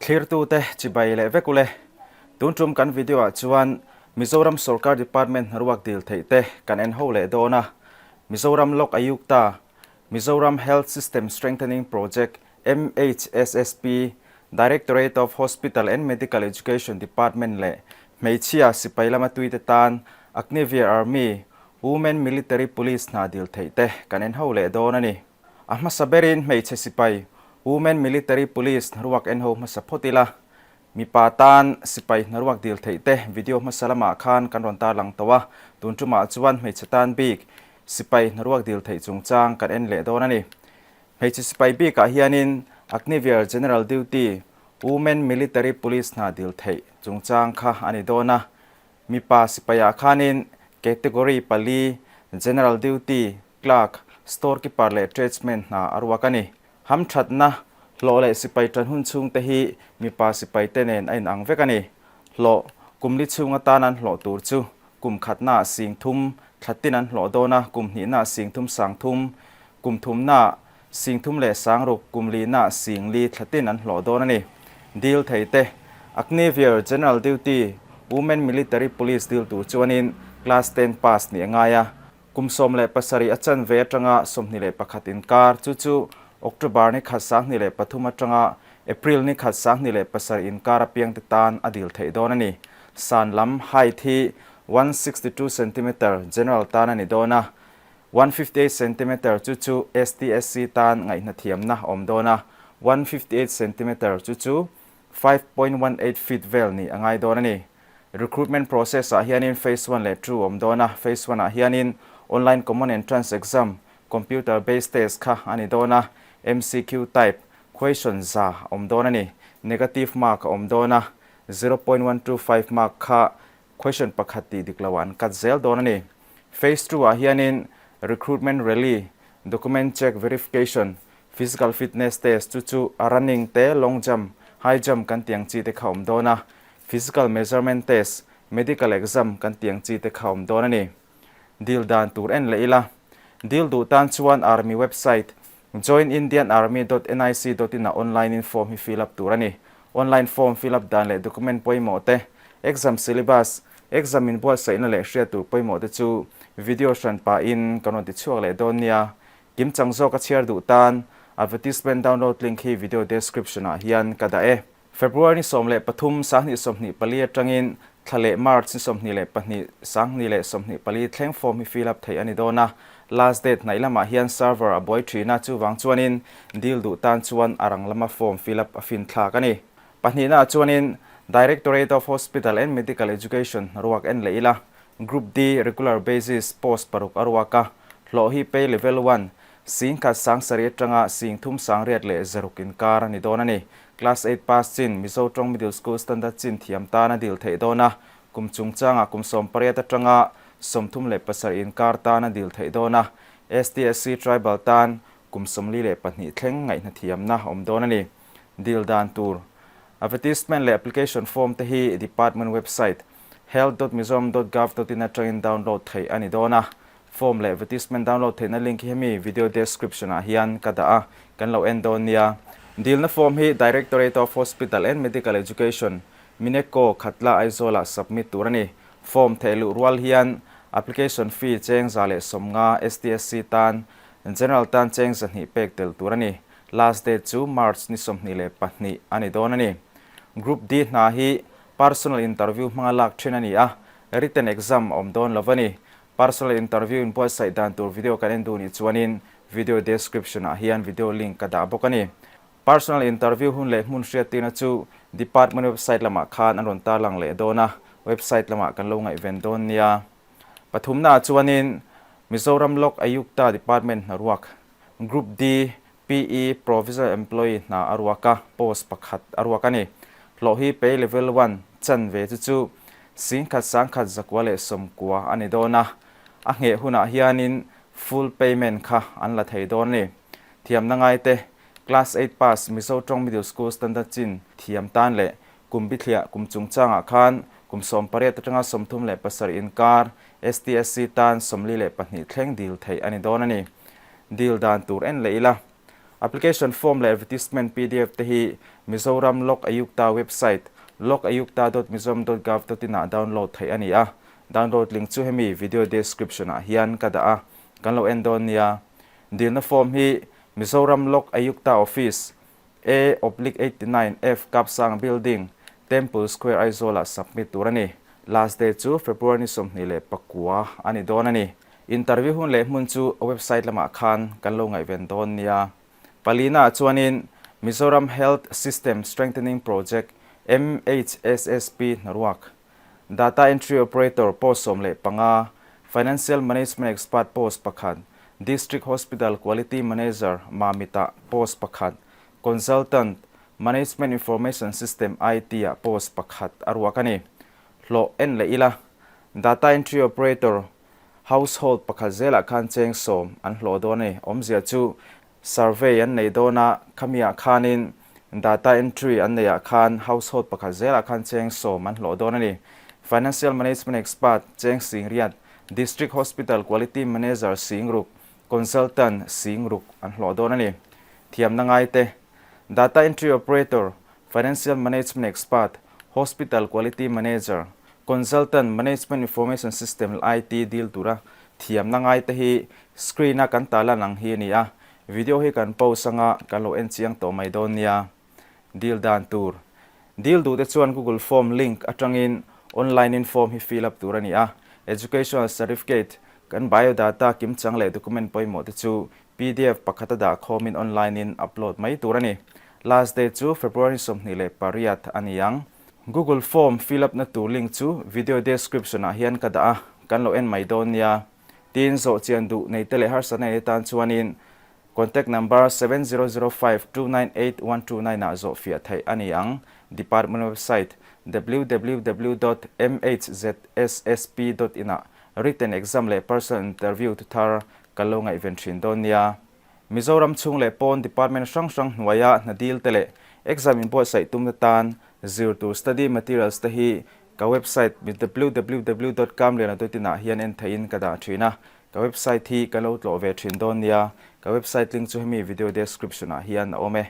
Thlirtute chibai leh vek ule. Tun tum kan video ah chuan Mizoram Sorkar Department hnaruak dil theih te kan en ho leh dawn a. Mizoram Lok Ayukta, Mizoram Health System Strengthening Project, MHSSP, Directorate of Hospital and Medical Education Department leh hmeichhia sipai lama tuite tan Agniveer Army, Women Military Police hna dil theih te kan en ho leh dawn a ni. A hmasa berin hmeichhe sipai, Women Military Police hnaruak en ho hmasa phawt ila, mipa tan sipai hnaruak dil theih te video hmasa lamah khan kan rawn tarlang tawh a, tun tumah chuan hmeichhe tan bik sipai hnaruak dil theih chungchang kan en leh dawn a ni. Hmeichhe sipai bikah hianin Agniveer General Duty, Women Military Police hna dil theih chungchang kha a ni dawn a. Mipa sipaiah khanin Category pali, General Duty, Clerk, Store Keeper leh Tradesman hna a ruak a ni. Hamthatna, hlawh leh sipai tan hun chhungte hi mipa sipaite nen a inang vek a ni. Hlawh, kum li chhung atan an hlawh tur chu kum khatnaah sing thum, thla tin an hlawh dawn a, kum hnihnaah sing thum sang thum, kum thumnaah sing thum leh sang ruk, kum linaah sing li thla tin an hlawh dawn a ni. Dil theite, Agniveer General Duty, Women Military Police dil tur chuanin Class ten pass nih a ngai a, kum 17 a chanve atanga 21 inkar, chu chu October ni khat 2003 atanga April ni khat 2007 inkar apiangte tan a dil theih dawn a ni. San lam, height, hi 162 centimeter general tan a ni dawn a, 158 centimeter chu chu STSC tan ngaihna thiamna a awm dawn a, 158 centimeter chu chu 5.18 feet vel nih a ngai dawn a ni. Recruitment process ah hianin phase one leh two awm dawn a, phase one ah hianin online common entrance exam, computer based test kha a ni dawn a, MCQ type, question za awm dawn a ni. Negative mark a awm dawn a, 0.125 mark kha question pakhat tih dik loah an cut zel dawn a ni. Phase two ah hianin recruitment rally, document check verification, physical fitness test chu chu a running te, long jump, high jump kan tih ang chi te kha awm dawn a, physical measurement test, medical exam kan tih ang chi te kha awm dawn a ni. Dil dan tur en leh ila. Dil duh tan chuan Army website joinindianarmy dot nic dot in ah online in form hi fill up tur a ni. Online form fill up dan leh document pawimawh te, exam syllabus, exam in buatsaihna leh hriat tur pawimawh te chu video hran pahin kan rawn ti chhuak leh dawn nia. Kim chang zawk a chhiar duh tan advertisement download link hi video description ah hian ka dah e. February ni 13 2024 atangin thla leh March ni 22 2024 thleng form hi fill up theih a ni dawn a, last date hnaih lamah hian server a buai thin a, chuvang chuanin dil duh tan chuan a rang lama form fill up a fin thlak a ni. Pahnihnaah chuanin Directorate of Hospital and Medical Education hnaruak en leh ila, Group D regular basis post paruk a ruak a, hlawh hi pay level one, sing khat sang sarih atanga sing thum sang riat leh zaruk inkar a ni dawn a ni. Class eight pass chin Mizo tawng Middle School standard chin thiam tan a dil theih dawn a, kum chungchangah kum 18 atanga 37 inkar tan a dil theih dawn a, STSC Tribal tan kum 42 thleng ngaihna thiamna awm dawn a ni. Dil dan tur Advertisement leh application form te hi department website health dot mizoram dot gov dot in atangin download theih a ni dawn a. Form leh advertisement download theihna link hi hemi video description ah hian ka dah a, kan lo en dawn nia. Dilna form hi Directorate of Hospital and Medical Education, Mineco, Khatla, Aizawl ah submit tur a ni. Form theih luh rual hian application fee cheng 150 STSC tan, General tan cheng 200 pek tel tur a ni. Last date chu March ni 22 a ni dawn a ni. Group D hna hi personal interview hmanga lak thin a ni a, written exam a awm dawn lo a ni. Personal interview in buatsaih dan tur video kan en duh nih chuanin video description ah hian video link ka dah bawk a ni. Personal interview hun leh hmun hriattirna chu department website lamah khan an rawn tarlang leh dawn a, website lamah kan lo ngaihven dawn nia. Pathumna ah chuanin Mizoram Lok Ayukta Department hnaruak Group D PE Provisional Employee hna a ruak a, post pakhat a ruak a ni. Hlawh hi pay level one chan ve chu chu 10,000 1,990 a ni dawn a, a ngheh hunah hianin full payment kha an la thei dawn a ni. Thiamna ngaite, Class eight pass Mizo tawng Middle School standard chin thiam tan leh kum bithliah kum chungchangah khan kum 18 atanga 37 inkar STSC tan 42 thleng dil theih a ni dawn a ni. Dil dan tur en leh ila. Application form leh advertisement pdf te hi Mizoram Lok Ayukta website lokayukta.mizoram.gov.in ah download theih a ni a. Download link chu hemi video description ah hian ka dah a, kan lo en dawn nia. Dilna form hi Mizoram Lok Ayukta Office, A/89F Kapsang Building, Temple Square Aizawl ah submit tur a ni. Last day chu February ni 29 a ni dawn a ni. Interview hun leh hmun chu website lamah khan kan lo ngaihven dawn nia. Palina ah chuanin Mizoram Health System Strengthening Project, MHSSP, hnaruak, Data Entry Operator post 15, Financial Management Expert post pakhat, District Hospital Quality Manager Mamit-ah post pakhat, Consultant, Management Information System IT-ah post pakhat a ruak a ni. Hlawh en leh ila, Data Entry Operator household pakhat zelah khan cheng sawm an hlawh dawn a ni. Awmzia chu survey an nei dawn a, khamiah khanin data entry an neihah khan household pakhat zelah khan cheng sawm an hlawh dawn a ni. Financial Management Expert cheng sing riat, District Hospital Quality Manager sing ruk, Consultant sing ruk an hlawh dawn a ni. Thiamna ngaite, Data Entry Operator, Financial Management Expert, Hospital Quality Manager, Consultant, Management Information System leh IT dil tura thiamna ngaite hi screen a kan tarlan ang hi a ni a, video hi kan post anga kan lo en chiang tawh mai dawn nia. Dil dan tur. Dil duhte chuan Google Form link atangin online in form hi fill up tur a ni a, Educational Certificate, kan biodata kimchang leh document pawimawh te chu Pdf pakhat a dah khawmin online in upload mai tur a ni. Last date chu February 28 a ni ang. Google Form fill up na tur link chu video description ah hian ka dah a, kan lo en mai dawn nia. Tin, zawh chian duh nei te leh harsatna nei tan chuanin contact number 7005298129 ah zawh fiah theih a ni ang. Department website www dot mhzssp dot in ah written exam leh personal interview thuthar Kan lo ngaihven thin dawn nia. Mizoram chhung leh pawn department hrang hrang hnuaia hna dil te leh exam inbuatsaih tumna tan zir tur study materials te hi ka website www dot kamliana dot in ah hian en theihin ka dah thin a, ka website hi ka lo tlawh ve thin dawn nia. Ka website link chu hemi video description ah hian a awm e.